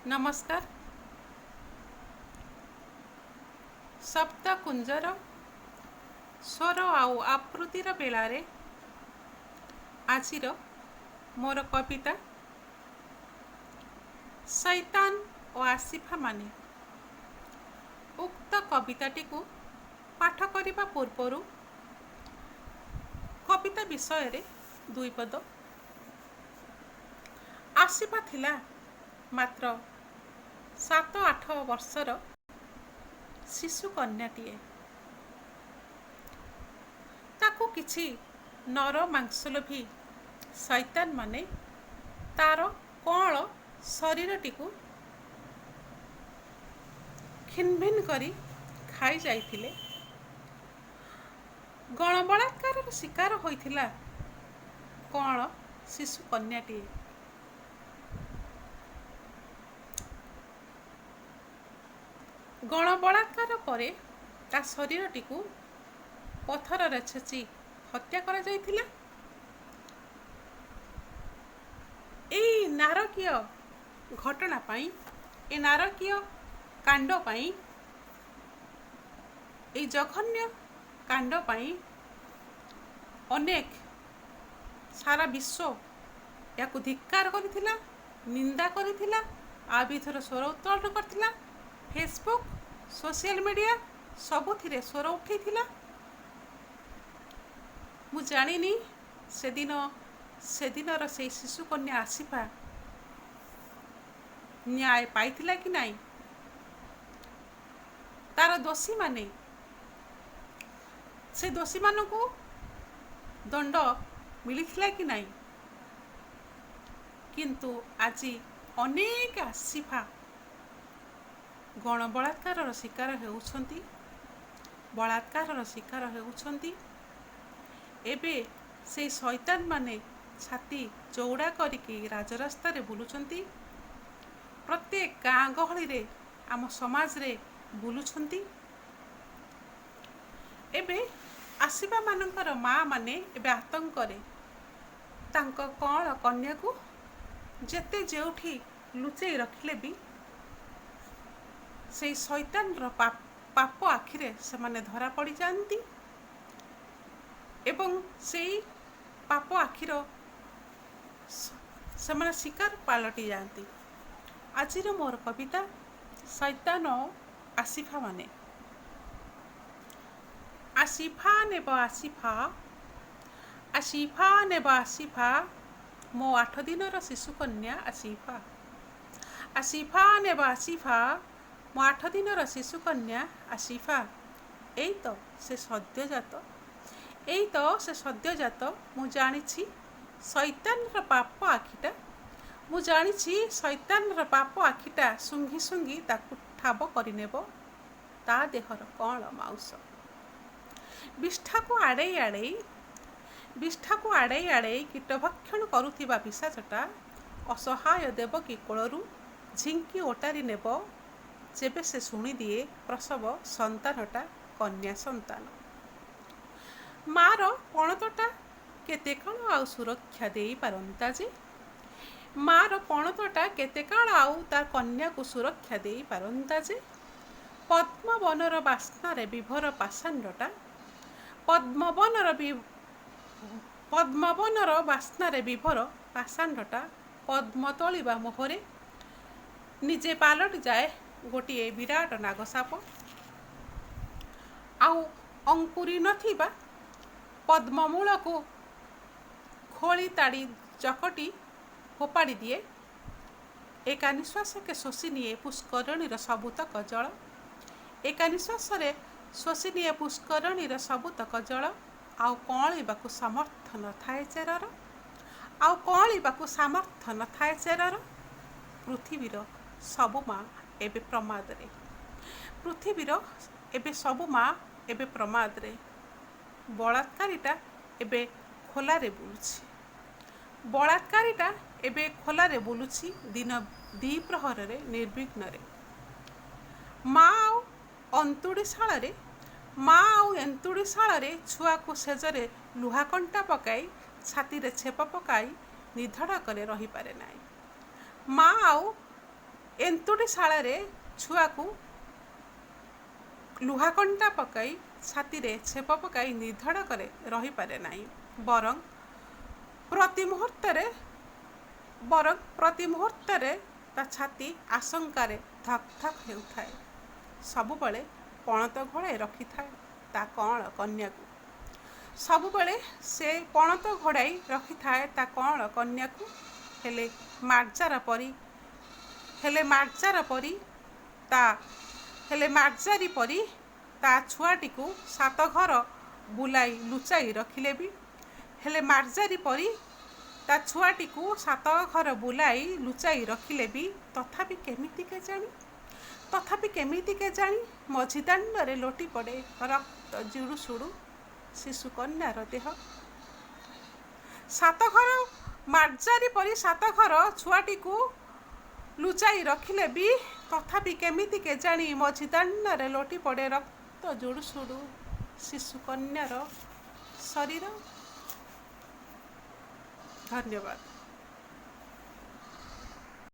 ନମସ୍କାର। ଶବ୍ଦକୁଞ୍ଜର ସ୍ୱର ଆଉ ଆବୃତ୍ତିର ବେଳାରେ ଆଜିର ମୋର କବିତା ସୈତାନ ଓ ଆସିଫା ମାନେ। ଉକ୍ତ କବିତାଟିକୁ ପାଠ କରିବା ପୂର୍ବରୁ କବିତା ବିଷୟରେ ଦୁଇ ପଦ। ଆସିଫା ଥିଲା ମାତ୍ର 7-8 ବର୍ଷର ଶିଶୁ କନ୍ୟାଟିଏ। ତାକୁ କିଛି ନର ମାଂସଲୋଭୀ ସୈତାନମାନେ ତାର କଅଁଳ ଶରୀରଟିକୁ ଖିନଭିନ କରି ଖାଇ ଯାଇଥିଲେ। ଗଣବଳାତ୍କାରର ଶିକାର ହୋଇଥିଲା କଅଁଳ ଶିଶୁ କନ୍ୟାଟିଏ। ଗଣବଳାତ୍କାର ପରେ ତା ଶରୀରଟିକୁ ପଥରରେ ଛେଚି ହତ୍ୟା କରାଯାଇଥିଲା। ଏଇ ନାରକୀୟ ଘଟଣା ପାଇଁ, ଏ ନାରକୀୟ କାଣ୍ଡ ପାଇଁ, ଏଇ ଜଘନ୍ୟ କାଣ୍ଡ ପାଇଁ ଅନେକ ସାରା ବିଶ୍ୱ ଏହାକୁ ଧିକ୍କାର କରିଥିଲା, ନିନ୍ଦା କରିଥିଲା, ଆବିଧର ସ୍ୱର ଉତ୍ତୋଳନ କରିଥିଲା। ଫେସବୁକ୍, ସୋସିଆଲ ମିଡ଼ିଆ ସବୁଥିରେ ସ୍ୱର ଉଠେଇଥିଲା। ମୁଁ ଜାଣିନି ସେଦିନର ସେଇ ଶିଶୁକନ୍ୟା ଆସିଫା ନ୍ୟାୟ ପାଇଥିଲା କି ନାହିଁ, ତାର ଦୋଷୀମାନେ, ସେ ଦୋଷୀମାନଙ୍କୁ ଦଣ୍ଡ ମିଳିଥିଲା କି ନାହିଁ। କିନ୍ତୁ ଆଜି ଅନେକ ଆସିଫା ଗଣବଳାତ୍କାରର ଶିକାର ହେଉଛନ୍ତି, ବଳାତ୍କାରର ଶିକାର ହେଉଛନ୍ତି। ଏବେ ସେଇ ଶୈତାନମାନେ ଛାତି ଚଉଡ଼ା କରିକି ରାଜରାସ୍ତାରେ ବୁଲୁଛନ୍ତି, ପ୍ରତ୍ୟେକ ଗାଁ ଗହଳିରେ, ଆମ ସମାଜରେ ବୁଲୁଛନ୍ତି। ଏବେ ଆସିଫାମାନଙ୍କର ମା ମାନେ ଏବେ ଆତଙ୍କରେ ତାଙ୍କ କଅଁଳ କନ୍ୟାକୁ ଯେତେ ଯେଉଁଠି ଲୁଚେଇ ରଖିଲେ ବି ସେଇ ଶୈତାନର ପାପ ଆଖିରେ ସେମାନେ ଧରା ପଡ଼ିଯାଆନ୍ତି ଏବଂ ସେଇ ପାପ ଆଖିର ସେମାନେ ଶିକାର ପାଲଟି ଯାଆନ୍ତି। ଆଜିର ମୋର କବିତା ଶୈତାନ ଓ ଆସିଫା ମାନେ। ଆସିଫା ନେବ ଆସିଫା, ଆସିଫା ନେବ ଆସିଫା, ମୋ 8 ଦିନର ଶିଶୁକନ୍ୟା ଆସିଫା। ଆସିଫା ନେବ ଆସିଫା, ମୋ 8 ଦିନର ଶିଶୁକନ୍ୟା ଆସିଫା। ଏଇ ତ ସେ ସଦ୍ୟଜାତ, ଏଇ ତ ସେ ସଦ୍ୟଜାତ। ମୁଁ ଜାଣିଛି ଶୈତାନର ପାପ ଆଖିଟା, ମୁଁ ଜାଣିଛି ଶୈତାନର ପାପ ଆଖିଟା ଶୁଙ୍ଘି ଶୁଙ୍ଘି ତାକୁ ଠାବ କରିନେବ ତା ଦେହର କଅଁଳ ମାଉଁସ। ବିଷ୍ଠାକୁ ଆଡ଼େଇ ଆଡ଼େଇ, ବିଷ୍ଠାକୁ ଆଡ଼େଇ ଆଡ଼େଇ କୀଟଭକ୍ଷଣ କରୁଥିବା ପିଶାଚଟା ଅସହାୟ ଦେବକୀ କୋଳରୁ ଝିଙ୍କି ଓଟାରି ନେବ, ଯେବେ ସେ ଶୁଣିଦିଏ ପ୍ରସବ ସନ୍ତାନଟା କନ୍ୟା ସନ୍ତାନ। ମାର ପଣତଟା କେତେ କାଳ ଆଉ ସୁରକ୍ଷା ଦେଇପାରନ୍ତା ଯେ? ମାର ପଣତଟା କେତେ କାଳ ଆଉ ତା କନ୍ୟାକୁ ସୁରକ୍ଷା ଦେଇପାରନ୍ତା ଯେ? ପଦ୍ମବନର ବାସ୍ନାରେ ବିଭୋର ପାଷାଣ୍ଡଟା, ପଦ୍ମବନର ବାସ୍ନାରେ ବିଭୋର ପାଷାଣ୍ଡଟା ପଦ୍ମ ତୋଳିବା ମୋହରେ ନିଜେ ପାଲଟି ଯାଏ ଗୋଟିଏ ବିରାଟ ନାଗସାପ। ଆଉ ଅଙ୍କୁରି ନଥିବା ପଦ୍ମମୂଳକୁ ଖୋଳି ତାଡ଼ି ଚକଟି ଫୋପାଡ଼ି ଦିଏ। ଏକା ନିଶ୍ୱାସକେ ଶୋଷି ନିଏ ପୁଷ୍କରଣୀର ସବୁତକ ଜଳ, ଏକା ନିଶ୍ୱାସରେ ଶୋଷି ନିଏ ପୁଷ୍କରଣୀର ସବୁତକ ଜଳ। ଆଉ କଅଁଳିବାକୁ ସମର୍ଥ ନଥାଏ ଚେରର, ଆଉ କଅଁଳିବାକୁ ସାମର୍ଥ୍ୟ ନଥାଏ ଚେରର। ପୃଥିବୀର ସବୁ ମା ଏବେ ପ୍ରମାଦରେ, ପୃଥିବୀର ଏବେ ସବୁ ମା ଏବେ ପ୍ରମାଦରେ। ବଳାତ୍କାରୀଟା ଏବେ ଖୋଲାରେ ବୁଲୁଛି, ବଳାତ୍କାରୀଟା ଏବେ ଖୋଲାରେ ବୁଲୁଛି ଦିନ ଦ୍ୱିପ୍ରହରରେ ନିର୍ବିଘ୍ନରେ। ମା ଆଉ ଅନ୍ତୁଡ଼ିଶାଳରେ, ମା ଆଉ ଏନ୍ତୁଡ଼ିଶାଳରେ ଛୁଆକୁ ଶେଯରେ ଲୁହା କଣ୍ଟା ପକାଇ ଛାତିରେ ଛେପ ପକାଇ ନିଧଡ଼କରେ ରହିପାରେ ନାହିଁ। ମା ଆଉ ଏନ୍ତୁଡ଼ିଶାଳରେ ଛୁଆକୁ ଲୁହାକଣ୍ଟା ପକାଇ ଛାତିରେ ଛେପ ପକାଇ ନିଧଡ଼କରେ ରହିପାରେ ନାହିଁ, ବରଂ ପ୍ରତି ମୁହୂର୍ତ୍ତରେ ତା ଛାତି ଆଶଙ୍କାରେ ଧକ୍ ଧକ୍ ହେଉଥାଏ। ସବୁବେଳେ ପଣତ ଘୋଡ଼ାଇ ରଖିଥାଏ ତା କଅଁଳ କନ୍ୟାକୁ। ସବୁବେଳେ ସେ ପଣତ ଘୋଡ଼ାଇ ରଖିଥାଏ ତା କଅଁଳ କନ୍ୟାକୁ। ହେଲେ ମାର୍ଜାର ପରି ହେଲେ ମାର୍ଜାର ପରି ତା ହେଲେ ମାର୍ଜାରୀ ପରି ତା ଛୁଆଟିକୁ ସାତଘର ବୁଲାଇ ଲୁଚାଇ ରଖିଲେ ବି, ହେଲେ ମାର୍ଜାରୀ ପରି ତା ଛୁଆଟିକୁ ସାତଘର ବୁଲାଇ ଲୁଚାଇ ରଖିଲେ ବି ତଥାପି କେମିତି କେଜାଣି, ତଥାପି କେମିତି କେଜାଣି ମଝି ଦାଣ୍ଡରେ ଲୋଟି ପଡ଼େ ରକ୍ତ ଜୁଡ଼ୁସୁଡ଼ୁ ଶିଶୁକନ୍ୟାର ଦେହ। ସାତଘର ମାର୍ଜାରୀ ପରି ସାତଘର ଛୁଆଟିକୁ ଲୁଚାଇ ରଖିଲେ ବି ତଥାପି କେମିତି କେଜାଣି ମଝି ଦାଣ୍ଡରେ ଲୋଟି ପଡ଼େ ରକ୍ତ ଜୁଡ଼ୁସୁଡ଼ୁ ଶିଶୁକନ୍ୟାର ଶରୀର। ଧନ୍ୟବାଦ।